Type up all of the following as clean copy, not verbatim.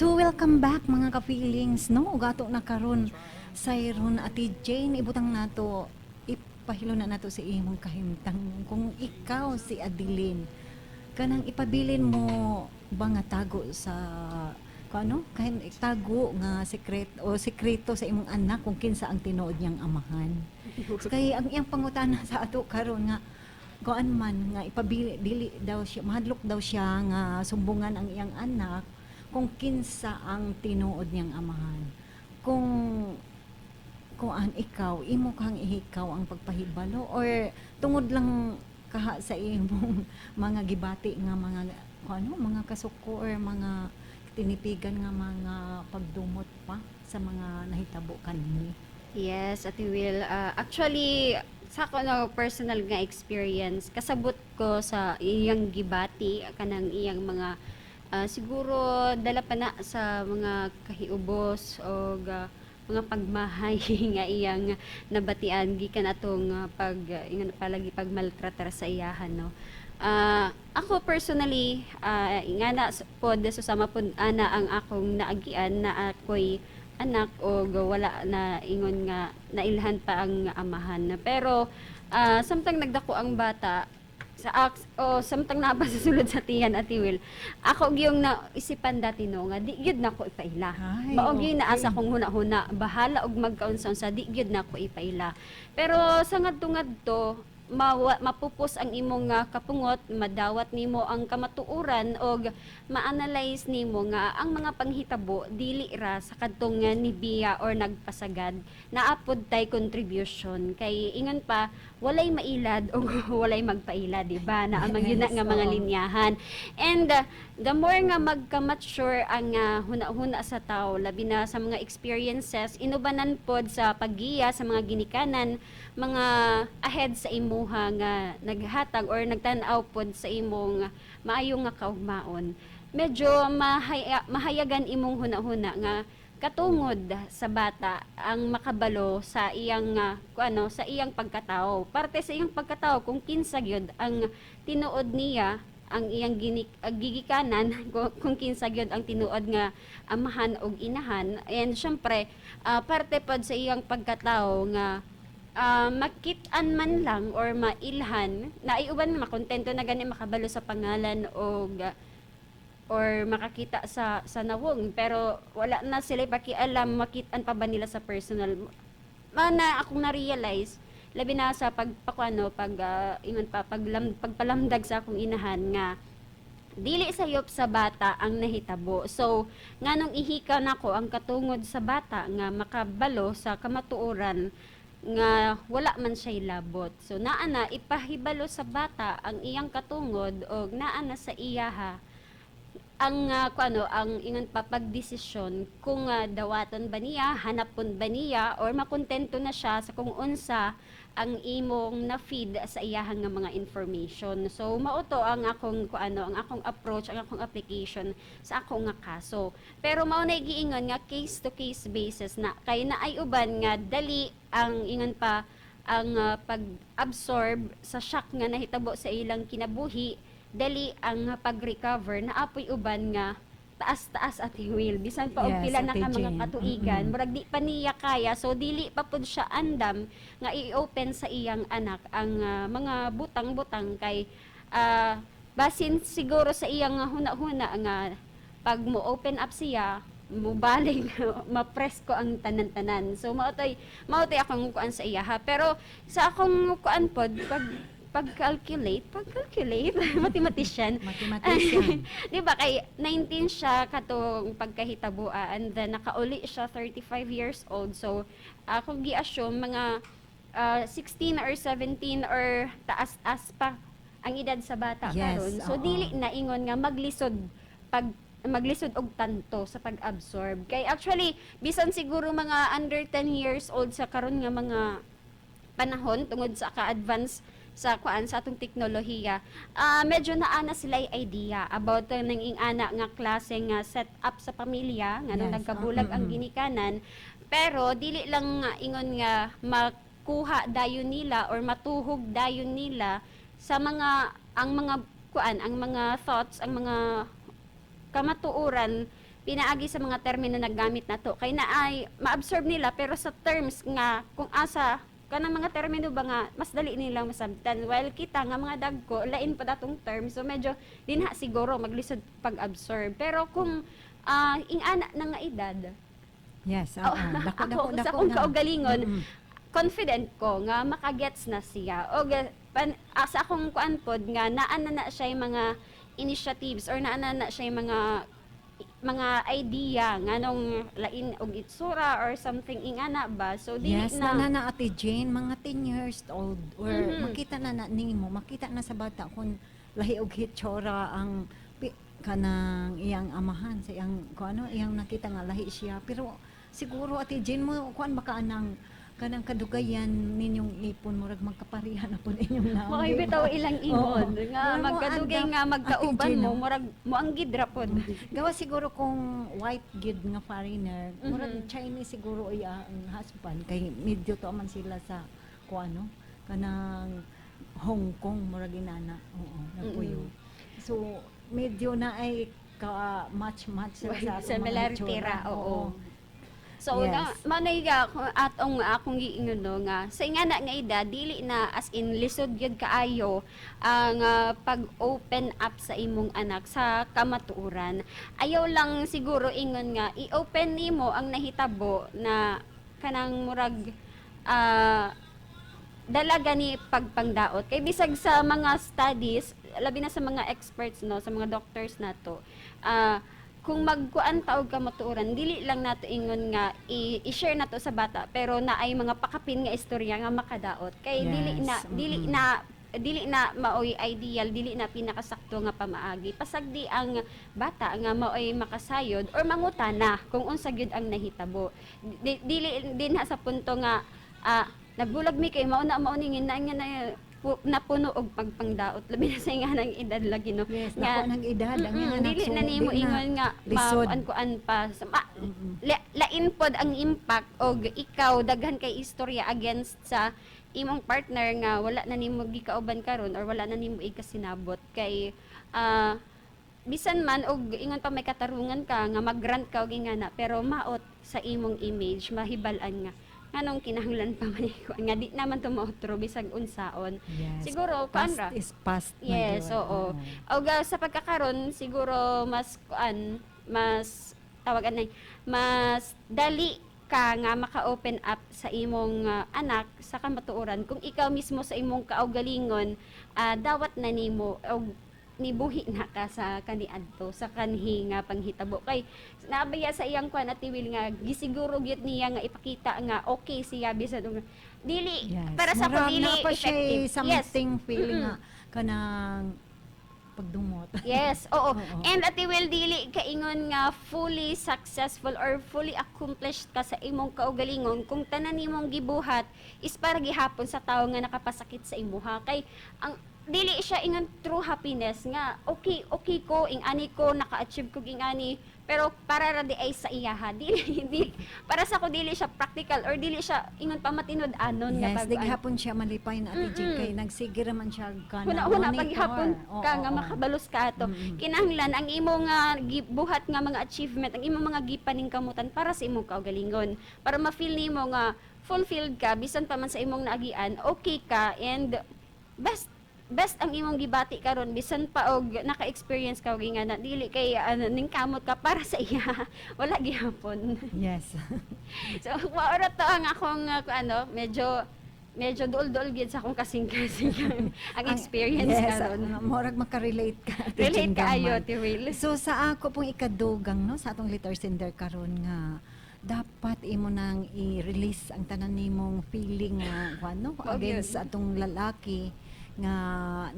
So welcome back, mga ka-feelings, no? Ug ato na karon sayron, Ate Jane, ibutang nato, ipahilo na nato sa imong kahimtang kung ikaw si Adeline, kanang ipabilin mo ba nga tago sa kung ano kahin tago nga sekret o sekreto sa imong anak kung kinsa ang tinuod niyang amahan? Kay ang iyang pangutana sa ato karon nga kuan man nga ipabili, dili daw siya mahadlok daw siya nga sumbungan ang iyang anak kung kinsa ang tinuod niyang amahan. Kung kuan ikaw, imo kang ihikaw ang pagpahibalo or tungod lang kaha sa imong mga gibati nga mga kung ano, mga kasuko or mga tinipigan nga mga pagdumot pa sa mga nahitabo kanini? Yes, Ate Will. Actually, sa ako no, personal nga experience, kasabot ko sa iyang gibati, kanang iyang mga siguro dala pa na sa mga kahiubos o mga pagmahay nga iyang nabatian gikan atong pag ingon palagi pagmaltratar sa iyahan, no. Ako personally, nga na pod susama pod ana ang akong naagian na ako'y anak o wala na ingon nga nailhan pa ang amahan. Pero samtang nagdako ang bata sa o samtang naa pa sa sulod sa tiyan, Ate Will, ako gyung naisipan dati, no, nga di gyud nako ipaila. Ay, Mao gyud naa sa okay. akong huna-huna, bahala og magkaunsa-unsa, di gyud nako ipaila. Pero sa ngadto-ngadto, mapupos ang imong kapungot, madawat nimo ang kamatuoran og ma-analyze nimo nga ang mga panghitabo dili ra sa kadtong nga nibiya or nagpasagad, naa pod tay contribution, kay ingon pa, walay mailad o walay magpaila, di ba? Na ang yun na nga mga linyahan. And the more nga magka-mature ang huna-huna sa tao, labi na sa mga experiences, inubanan pod sa paggiya sa mga ginikanan, mga ahead sa imuha nga naghatag or nagtan-aw pod sa imong maayo nga kaugmaon, medyo mahayagan imong huna-huna nga katungod sa bata ang makabalo sa iyang kung ano, sa iyang pagkatao, parte sa iyang pagkatao, kung kinsa gyud ang tinuod niya, ang iyang gigikanan, kung kinsa gyud ang tinuod nga amahan og inahan. And syempre, parte pod sa iyang pagkatao nga makit-an man lang or mailhan na iuban, makontento na gani makabalo sa pangalan og or makakita sa nawong, pero wala na sila pakialam makit-an pa ba nila sa personal. Mana akong na-realize, labi na sa pagpakuano, pag ingon pa, pagpalamdag sa akong inahan nga dili sayop sa bata ang nahitabo. So nganong ihikaw nako ang katungod sa bata nga makabalo sa kamatuoran nga wala man siya'y labot. So naa na ipahibalo sa bata ang iyang katungod og naa na sa iyaha ang kung ano, ang ingon pa, pagdesisyon kung dawaton ba niya, hanapon ba niya or makontento na siya sa kung unsa ang imong na-feed sa iyahang nga mga information. So mao to ang akong kung ano, ang akong approach, ang akong application sa akong nga kaso. Pero mao na giingon nga case to case basis na, kay naay uban nga dali ang ingon pa ang pag-absorb sa shock nga nahitabo sa ilang kinabuhi, dali ang pag-recover. Naa poy uban nga taas-taas, Ate Will, bisan pa og pila na Ate ka mga Jane. katuigan, murag di pa niya kaya. So dili pa pud siya andam nga i-open sa iyang anak ang mga butang-butang, kay basin siguro sa iyang huna-huna nga pag mo open up siya, mubaling mapresko ang tanan-tanan. So mao toy akong kuan sa iya ha. Pero sa akong kuan pod, pag-calculate, mathematician. Mathematician. Di ba kay 19 siya katong pagkahitaboa and then nakauli siya 35 years old. So ako gi-assume mga 16 or 17 or taas-taas pa ang edad sa bata karon. So dili na ingon nga maglisod og tanto sa pag-absorb. Kay actually bisan siguro mga under 10 years old sa karon nga mga panahon, tungod sa ka-advance sa kuan, sa atong teknolohiya, medyo naa na sila idea about nang ing-ana nga klase nga set up sa pamilya nga nung nagkabulag ang ginikanan. Pero dili lang nga ingon nga makuha dayon nila or matuhog dayon nila sa mga ang mga kuan, ang mga thoughts, ang mga kamatuoran. Pinaagi sa mga termino na gamit nato kay naay ma-absorb nila, pero sa terms nga kung asa kanang mga termino ba nga mas dali nilang masabtan, while kita nga mga dagko, lain pa datong term, so medyo dinha siguro maglisod pag-absorb. Pero kung ing-ana na nga edad, Yes, oo. Dako, ako, dako, sa dako akong na. kaugalingon, confident ko nga makagets na siya. O sa akong kuan pod nga naa na na siya yung mga initiatives or naa na na siya yung mga idea nganong lain og itsura or something ingana ba. So dili Yes, na na na, Ate Jane, mga 10 years old or makita na na nimo, makita na sa bata kung lahi og hitsura ang kanang iyang amahan sa iyang kung ano iyang nakita nga lahi siya. Pero siguro, Ate Jane, mo kuan baka anang kanang kadugayan ninyong ipon, murag magkaparihan na pud inyong naong, Mao'y di ba? bitaw ilang ingon nga Murag mo magkadugay andam, nga magkauban Ate Jane, mo, no? murag moanggid ra pod. Gawa siguro kung white gid nga foreigner, murag Chinese siguro iya ang husband kay medyo to man sila sa kuano kanang Hong Kong, murag inana. Oo, nagpuyo. So medyo na ay ka match match sila sa atong mga Similarity itsura. ra, oo. So, na, manay ga atong akong giingon, no, nga sa ingana nga edad, dili na as in lisod gyud kaayo ang pag-open up sa imong anak sa kamatuoran. Ayaw lang siguro ingon nga i-open nimo ang nahitabo na kanang murag dala gani pagpangdaot kay bisag sa mga studies, labi na sa mga experts, no, sa mga doctors nato, kung magkuan ta og kamatuoran, dili lang nato ingon nga i-share nato sa bata, pero naay mga pakapin nga istorya nga makadaot kay dili na dili na dili na maoy ideal, dili na pinakasakto nga pamaagi. Pasagdi ang bata nga maoy makasayod or mangutana kung unsa gyud ang nahitabo. Dili din ha sa punto nga nagbulag mi kay mao na mao ni nga na napuno og pagpangdaot, labi na sa nga ng edad lagi, no? Yes, Nga, dako ng edad ang anak. Dili So, na nimo di na ingon nga lisod. Makuan-kuan pa sa lain pod ang impact og ikaw daghan kay istorya against sa imong partner nga wala na nimo gikauban karon or wala na nimo ikasinabot kay bisan man og ingon pa may katarungan ka nga mag-grant ka og ingana, pero maot sa imong image mahibal-an nga nganong kinahanglan pa man ikaw nga di naman to maotro bisag unsaon. Siguro kuan Past ra. Is past na Yes, gyud. oo. Og sa pagkakaron siguro mas kuan, mas tawag anay, mas dali ka nga maka-open up sa imong anak sa kamatuoran kung ikaw mismo sa imong kaugalingon dawat na nimo og nibuhi na ka sa kaniadto sa kanhi nga panghitabo, kay naabaya sa iyang kuan at Will nga gisiguro gyud niya nga ipakita nga okay siya bisan og dili. Para sa ako, Murag dili naa pa siya'y effective, yes. something feeling nga kanang pagdumot. Yes, oo. Oo. And Ate Will, dili kaingon nga fully successful or fully accomplished ka sa imong kaugalingon kung tanan nimong gibuhat is para gihapon sa tawo nga nakapasakit sa imuha. Kay ang dili siya ingon true happiness nga okay okay ko ing ani ko naka-achieve ko ing ani, pero para ra di ay sa iyaha. Dili, dili para sa ko, dili siya practical or dili siya ingon pa matinud-anon nga Yes, pag di gihapon siya malipay na, Ate Jane, kay nagsige ra man siya ka Huna huna paghapon ka nga oo. Makabalos ka ato. Kinahanglan ang imong nga gibuhat nga mga achievement, ang imong mga gipaningkamutan, para sa imong kaugalingon, para ma-feel nimo nga fulfilled ka bisan pa man sa imong naagian, okay ka and best best ang imong gibati karon bisan pa og naka-experience ka og nga na dili kay ano, ning kamot ka para sa iya, wala gihapon. So mao ra to ang akong ano, medyo medyo duol-duol gyud sa akong kasing-kasing ang experience karon. Murag makarelate ka, Ate Relate Jane kaayo, Gamay. Ate Will. So sa ako pong ikadugang, no, sa atong letter sender karon nga dapat imo nang i-release ang tanan nimong feeling nga kuan, no, Mao against gyud. sa atong lalaki nga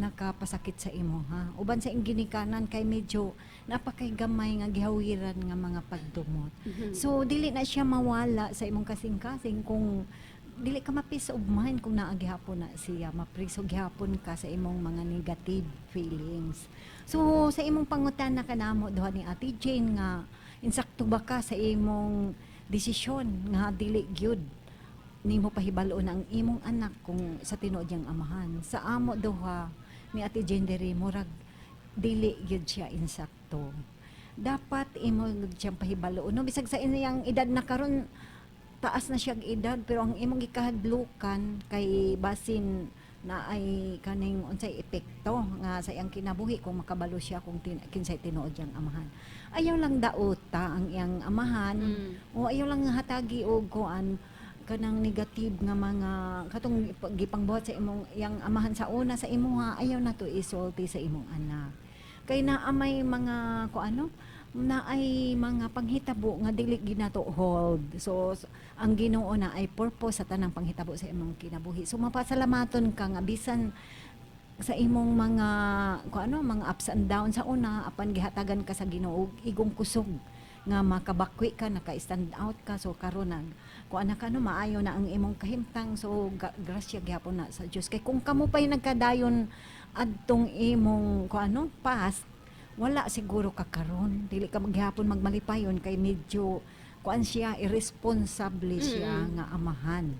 nakapasakit sa imo ha. Uban sa iyong ginikanan kay medyo napakay gamay nga gihawiran nga mga pagdumot. So dili na siya mawala sa imong kasing-kasing kung dili ka ma-peace of mind kung naa gihapon na siya, mapriso gihapon ka sa imong mga negative feelings. So sa imong pangutana kanamo duha ni Ate Jane nga insakto ba ka sa imong desisyon nga dili gyud nimo pahibaloon ang imong anak kung sa tinuod niyang amahan. Sa amo duha ni Ate Jane diri, murag dili gyud siya insakto. Dapat imo siyang pahibalo, no? Bisag sa iyang edad na karon, taas na siya edad, pero ang imong gikahadlukan kay basin na ay kaning unsay epekto nga sa iyang kinabuhi kung makabalo siya kung kinsay tinuod iyang amahan. Ayaw lang dauta ang iyang amahan o ayaw lang hatagi og kuan, kanang negative nga mga katong gipangbuhat sa imong iyang amahan sa una sa imuha. Ayaw na to isulti sa imong anak kay naa may mga kuano, na ay mga panghitabo nga dili ginato hold. So ang Ginoo na ay purpose sa tanang panghitabo sa imong kinabuhi. So mapasalamaton ka nga bisan sa imong mga kuano, mga ups and downs sa una, apan gihatagan ka sa Ginoo og igong kusog nga makabakwi ka, naka-stand out ka. So karon nag kuan na ka, no, maayo na ang imong kahimtang. So grasya gihapon na sa Dios kay kung kamo pa'y nagkadayon adtong imong kuano past, wala siguro ka karon, dili ka maghapon magmalipayon kay medyo kuan siya, irresponsible siya nga amahan.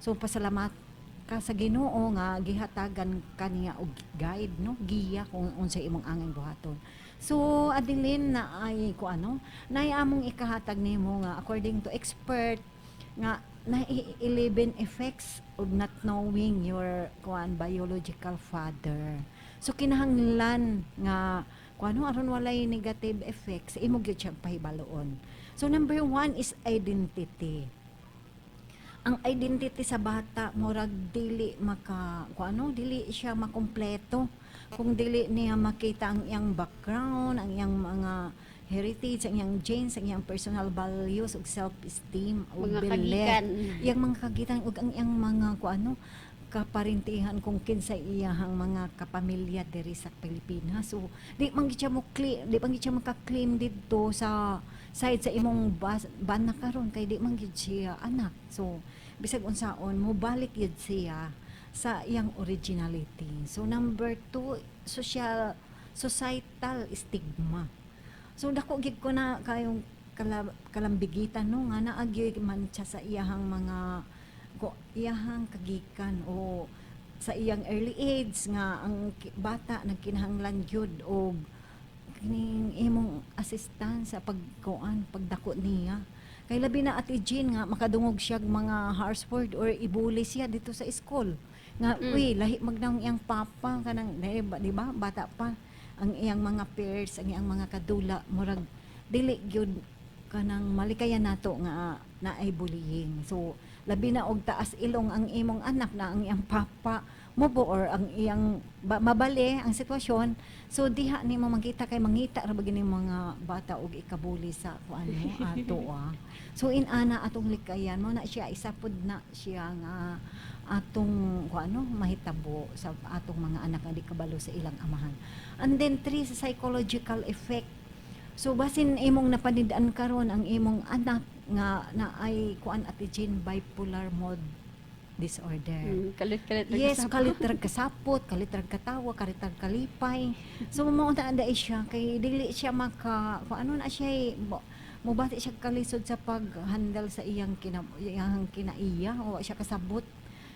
So pasalamat ka sa Ginoo nga gihatagan kaniya og guide, no, giya kung unsay imong angay buhaton. So Adeline, na ay ko ano, naay among ikahatag nimo nga according to expert nga na 11 effects of not knowing your kuan biological father. So kinahanglan nga kuano, aron walay negative effects, imo gyud siyang pahibaluon. So number one is identity. Ang identity sa bata murag dili maka kuano, dili siya makumpleto kung dili niya makita ang iyang background, ang iyang mga heritage, ang iyang genes, ang iyang personal values ug self-esteem ug Mga belief. Kagikan. Iyang mga kagikan ug ang iyang mga kuano, kaparintihan, kung kinsa iyahang mga kapamilya diri sa Pilipinas. So di man gid siya mo di man gid siya maka-claim didto sa side sa imong bana karon kay di man gid siya anak. So bisag unsaon, mo balik gid siya sa iyang originality. So number two, social societal stigma. So dako gid ko na kayong kalambigitan, no, nga naa gyud man siya sa iyahang mga ko iyahang kagikan o sa iyang early age nga ang bata nagkinahanglan gyud og kining imong assistance sa pagkuan, pagdako niya. Kay labi na, Ate Jean, nga makadungog siya og mga harsh word or ibuli siya dito sa school nga uy, lahi magnaong iyang papa, kanang di ba, bata pa, ang iyang mga peers, ang iyang mga kadula, murag dili gyud kanang malikayan nato nga naay bullying. So labi na og taas ilong ang imong anak na ang iyang papa mubo or ang iyang mabali ang sitwasyon. So diha nimo makita kay mangita ra ba gini mga bata og ikabuli sa kuan mo ato ah. So inana atong likayan mo na siya, isa pud na siya nga atong kuano, mahitabo sa atong mga anak nga di kabalo sa ilang amahan. And then three, sa psychological effect. So basin imong napanid-an karon ang imong anak nga na ay kuan, Ate Jean, bipolar mode disorder. Kalit-kalit na Yes, kasapot. Kalit ra kasapot, kalit ra katawa, kalit ra kalipay. So mao na anday siya kay dili siya maka kung ano na siya eh, mobati siya kalisod sa pag-handle sa iyang kinaiya, wa siya kasabot.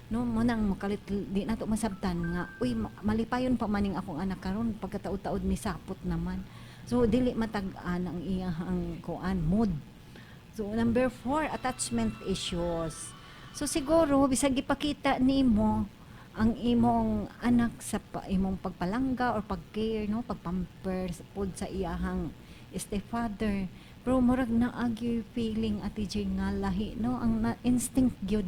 No, mo nang makalit, di nato masabtan nga uy, malipayon pa maning akong anak karon, pagkataod-taod ni sapot naman. So dili matag-an ang iyang kuan mood. So number four, attachment issues. So siguro bisag gipakita nimo ang imong anak sa imong pagpalangga or pag-care, no, pagpamper pod sa iyahang stepfather, pero murag naa gyud feeling, Ate Jane, nga lahi, no, ang instinct gyud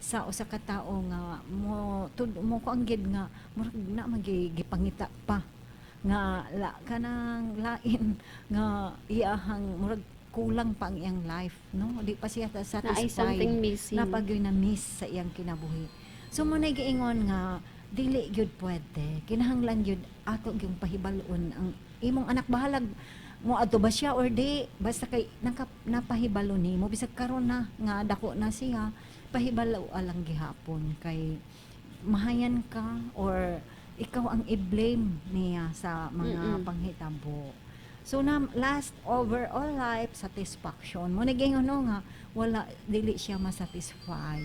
sa usa ka tawo nga mo tud mo ko ang gid nga murag na magi gipangita pa nga la kanang lain nga iyahang murag kulang pa ang iyang life, no, di pa siya Na ay satisfied. Something missing. Naa pa gyud na miss sa iyang kinabuhi. So mo na giingon nga dili gyud pwede, kinahanglan gyud ato gyud pahibaloon ang imong anak. Bahalag mo adto ba siya or di, basta kay napahibalo nimo. Bisag karon na nga dako na siya, pahibalo alang gihapon kay mahayan ka or ikaw ang i-blame niya sa mga panghitabo. So na last, overall life satisfaction. Mo naging ano nga wala, dili siya masatisfy.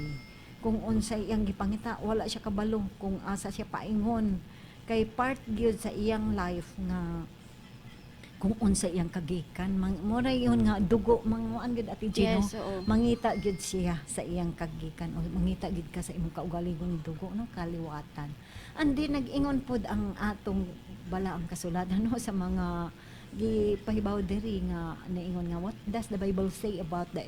Kung unsay iyang gipangita, wala siya kabalo kung asa siya paingon. Kay part gyud sa iyang life nga Kung unsa iyang kagikan mang mo ra yun nga dugo manguan gid, Ate Gino. Yes, oo. Mangita gyud siya sa iyang kagikan o mangita gyud ka sa imong kaugalingon dugo, no, kaliwatan. Andi nag-ingon pod ang atong balaang kasulatan, no, sa mga gipahibaw diri nga naingon nga, "What does the Bible say about the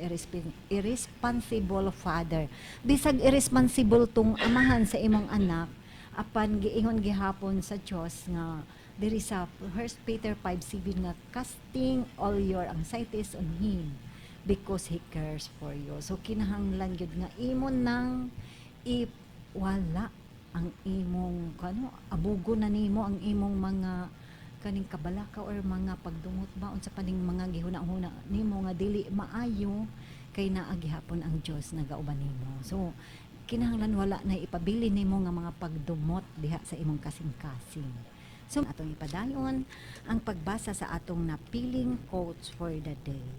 irresponsible father?" Bisag irresponsible tong amahan sa imong anak, apan giingon gihapon sa Dios nga diri sa 1 Peter 5:7 nga "casting all your anxieties on Him because He cares for you." So kinahanglan gyud nga imo nang iwala ang imong kano, abugo na nimo ang imong mga kaning kabalaka or mga pagdumot ba, unsa pa ning mga gihuna-huna nimo nga dili maayo, kay naa gihapon ang Dios nagauban nimo. So kinahanglan wala na ipabili nimo nga mga pagdumot diha sa imong kasing-kasing. So atong ipadayon ang pagbasa sa atong napiling quotes for the day.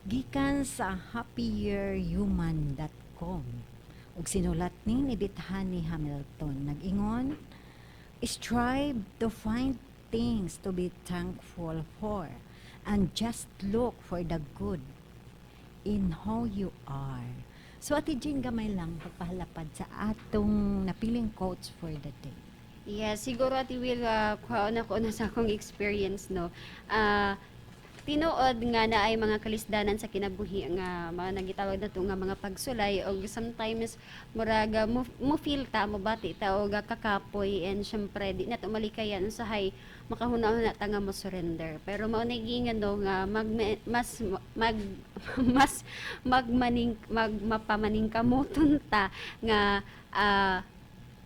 Gikan sa happierhuman.com ug sinulat ni Bethany Hamilton, nag-ingon, "Strive to find things to be thankful for and just look for the good in how you are." So Ate Jean, gamay lang pagpahalapad sa atong napiling quotes for the day. Yes, siguro, Ate Will, kuhaon ako na sa akong experience, no. Tinuod nga na ay mga kalisdanan sa kinabuhi nga mga nagitawag na to nga mga pagsulay, og sometimes murag mo feel ta, mo bati ta og kakapoy, and syempre di na to malikayan, usahay makahuna-huna ta nga mo surrender. Pero mao na giingon, no, nga mag mas mag mas magmaning mag mapamaningkamoton ta nga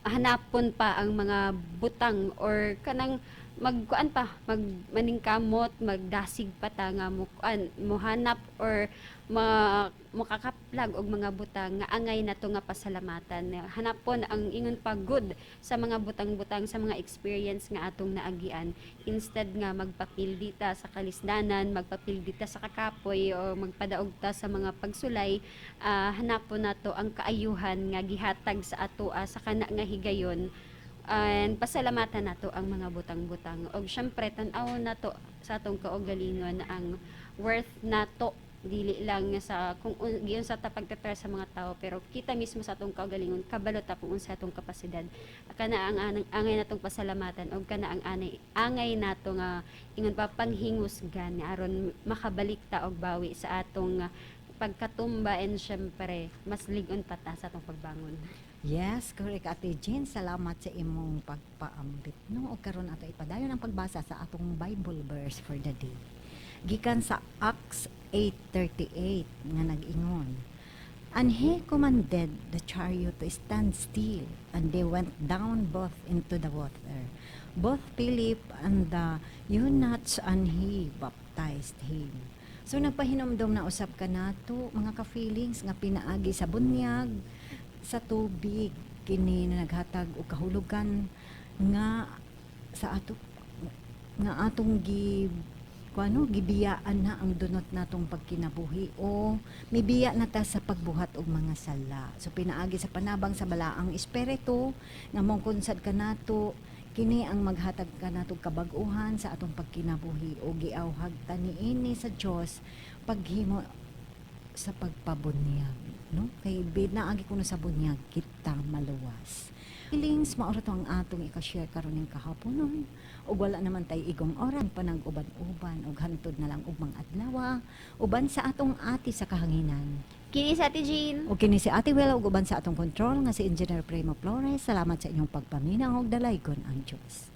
hanapon pa ang mga butang or kanang magkuan pa, magmaningkamot, magdasig pa ta nga mo kuan, mohanap or makakaplag og mga butang nga angay nato nga pasalamatan. Hanapon ang ingon pa good sa mga butang-butang, sa mga experience nga atong naagian, instead nga magpapildi ta sa kalisdanan, magpapildi ta sa kakapoy o magpadaog ta sa mga pagsulay. Hanapon nato ang kaayuhan nga gihatag sa atoa sa kana nga higayon and pasalamatan nato ang mga butang-butang. Og syempre tan-awon nato sa atong kaugalingon ang worth nato, dili lang sa kung giunsa ta pagprepare sa mga tao, pero kita mismo sa atong kaugalingon kabalo ta kung unsa atong kapasidad. Kana ang angay natong pasalamatan og kana ang anay angay nato nga ingon pa panghingusgan aron makabalik ta og bawi sa atong pagkatumba, and syempre mas lig-on pa ta sa atong pagbangon. Yes, correct, Ate Jean. Salamat sa imong pagpaambit, no? O karon ato ipadayon ang pagbasa sa atong Bible verse for the day. Gikan sa Acts 8:38 nga nag-ingon, "And he commanded the chariot to stand still, and they went down both into the water, both Philip and the eunuch, and he baptized him." So nagpahinomdom na usab kanato, mga ka-feelings, nga pinaagi sa bunyag sa tubig kini na naghatag og kahulugan nga sa ato nga atong gi kuano, gibiyaan na ang dunot natong pagkinabuhi o mibiya na ta sa pagbuhat og mga sala. So pinaagi sa panabang sa Balaang Espiritu nga mongkunsad kanato, kini ang maghatag kanato kabag-uhan sa atong pagkinabuhi o giawhag ta niini sa Dios paghimo sa pagpabunyag, no, kay pinaagi kuno sa bunyag kita maluwas. Feelings, mao ra to ang atong ika-share karon ning kahaponon ug wala naman tay igong oras pa nag-uban-uban ug hantod na lang ugmang adlaw uban sa atong ati sa kahanginan. Kini sa Ate Jean. Ug kini si Ate Wela ug uban sa atong control nga si Engineer Primo Flores. Salamat sa inyong pagpaminaw ug dalaygon ang Dios.